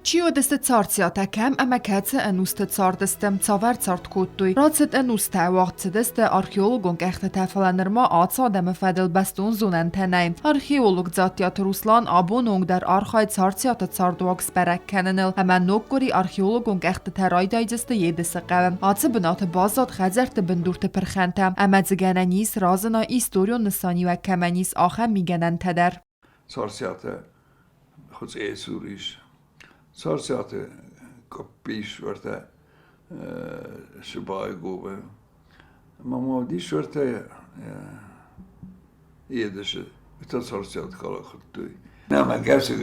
Чи уыдысты Царциатӕ, кӕм ӕмӕ кӕцы ӕнусты цардысты, цавӕр цард кодтой? Рацыд ӕнустӕ, уагъд цыдысты археологон къӕхтытӕ, фӕлӕ нырма ацы адӕмы фӕдыл бӕстон зонӕнтӕ нӕй. Археолог Дзаттиаты Руслан абоны онг дӕр архайы Царциаты цардуаг сбӕрӕг кӕныныл ӕмӕ ног къуыри археологон къӕхтытӕ райдайдзысты Едысы хъӕуы. Ацы бынаты баззад хӕдзӕртты бындурты пырхӕнтӕ ӕмӕ дзы гӕнӕн ис разына историон нысаниуӕг кӕмӕн ис, ахӕм мигӕнӕнтӕ дӕр. Царциатӕ Хуыцъейы цур ис. Царциаты къуыпп ис уӕртӕ Сыбайы гобы. Ӕмӕ ма уыдис уӕртӕ Едысы, уый Царциаты калак хуыдтой. Нӕ гӕсы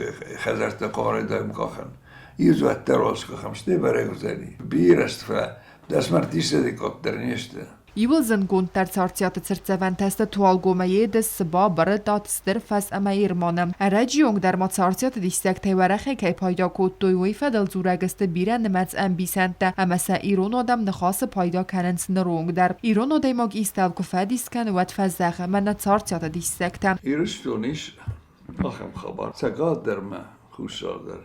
хӕдзӕрттӕ хъуамӕ райдайӕм къахын. Иу дзуӕттӕ раскъахӕм, стӕй бӕрӕг уыдзӕни. Бирӕ сты, фӕлӕ дӕсмӕрдисӕдӕй къаддӕр не сты. Иууыл зындгонддӕр Царциаты цыртдзӕвӕнтӕ сты Туалгомӕ Едыс, Сыба, Бырытат, Стыр фӕз ӕмӕ Ерманы. Ӕрӕджы онг дӕр ма Царциаты диссӕгтӕй уӕрӕхӕй кӕй пайда кодтой, уый фӕдыл дзурӕг сты бирӕнымӕц ӕмбисӕндтӕ ӕмӕ сӕ ирон адӕм ныхасы пайда кӕнынц ныры онг дӕр. Ирон адӕймаг истӕуыл куы фӕдис кӕны, уӕд фӕзӕгъы, мӕнӕ Царциаты диссӕгтӕ. Ирыстон ис ахӕм хабар, Цӕгат дӕр мӕ Хуссар дӕр.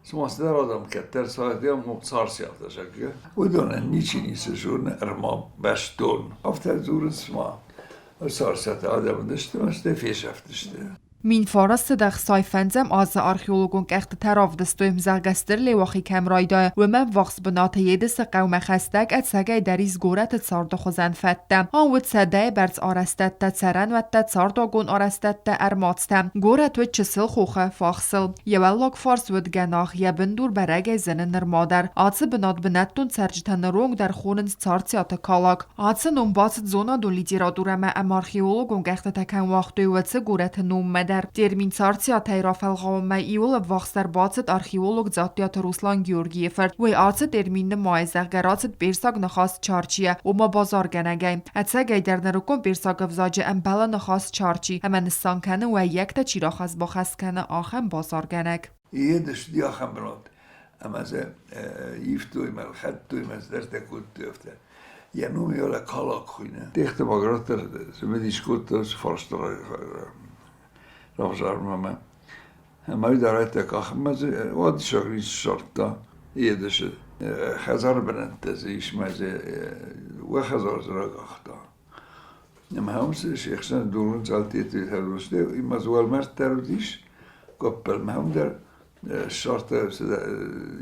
Цыма цыдӕр адӕм кӕддӕр цардиам царциатӕ, зӕгъгӕ. Уыдонӕн ничи ницы зоны, ӕрмӕ бӕстон. Афтӕ дзурынц, цыма царциатӕ адӕм уыдысты ӕмӕ стӕй фесӕфтысты. 1965 азы археологон къӕхтытӕ равдыстой, зӕгъгӕ, Стыр Леуахи кӕм райдайы, уымӕ ӕввахс бынаты Едысы хъӕумӕ хӕстӕг ӕцӕгӕй дӕр ис горӕты царды хуызӕн фӕдтӕ. Ам уыд сӕдӕйы бӕрц арӕзтӕдтӕ, цӕрӕнуӕттӕ, цардуагон арӕзтӕдтӕ, ӕрмадзтӕ. Горӕт уыд чысыл хохы фахсыл. Йӕ уӕллаг фарс уыд гӕнах, йӕ бындур бӕрӕгӕй зыны нырма дӕр. Ацы бынат бынӕттон цӕрджытӕ ныронг дӕр хонынц Царциаты Калак. Ацы ном бацыд зонадон литературӕмӕ ӕмӕ археологон къӕхтытӕ кӕм уагътой, уыцы горӕты номмӕ дӕр. Термин Царциатӕй рафӕлгъауынмӕ иуыл ӕввахсдӕр бацыд археолог Дзаттиаты Руслан Георгийы фырт. Уый ацы термин нымайы, зӕгъгӕ, рацыд персаг ныхас чарчийӕ, ома базаргӕнӕгӕй. Ӕцӕгӕйдӕр нырыккон персаг ӕвзаджы ӕмбӕлы ныхас чарчи ӕмӕ нысан кӕны уӕййӕгтӕ чи рахӕсс-бахӕсс кӕны, ахӕм базаргӕнӕг. Едыс уыди ахӕм бынат, ӕмӕ дзы ивтой мӕ, ӕлхӕдтой мӕ, цыдӕртӕ кодтой афтӕ. Йӕ ном йӕ Калак хуыйны. Техты Баграт дӕр цымыдис кодта уыцы фарста равзарынмӕ ӕмӕ ӕмӕ уый дӕр райдыдта къахынмӕ дзы уадиссаг ницы ссардта Едысы. Хӕдзары бынӕттӕ дзы ис мӕ дзы уӕ хӕдзар дзы ракъахта. Ӕмӕ се хсӕн дурын цъӕлтеты хӕдзӕрттӕ, имӕ дзы уӕлмӕрд дӕр уыдис, гоппӕлмӕ уым дӕр ссардта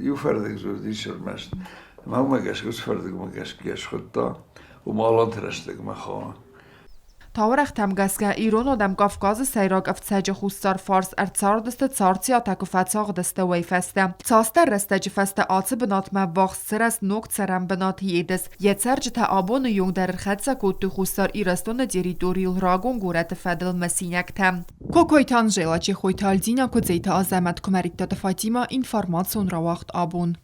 иу фӕрдыг дзы уыдис ӕрмӕст. Ӕмӕ уымӕ гӕсгӕ уыцы фӕрдыгмӕ гӕсгӕ схуыдта, уым аланты рӕстӕгмӕ хауы. Таурӕгътӕм гӕсгӕ ирон адӕм Кавказы сӕйраг ӕфцӕджы хуссар фарс ӕрцардысты Царциатӕ куы фӕцагъдысты, уый фӕстӕ. Цасдӕр рӕстӕджы фӕстӕ ацы бынатмӕ ӕввахс сырӕзт ног цӕрӕн бынат Едыс. Йӕ цӕрджытӕ абоны онг дӕр ӕрхӕццӕ кодтой Хуссар Ирыстоны территорийыл рагон горӕты фӕдыл мысинӕгтӕ. Кокойты Анжела, Чехойты Альдина, Куыдзеты Азӕмӕт, Куымӕридтаты Фатимӕ, информацион рауагъд абон.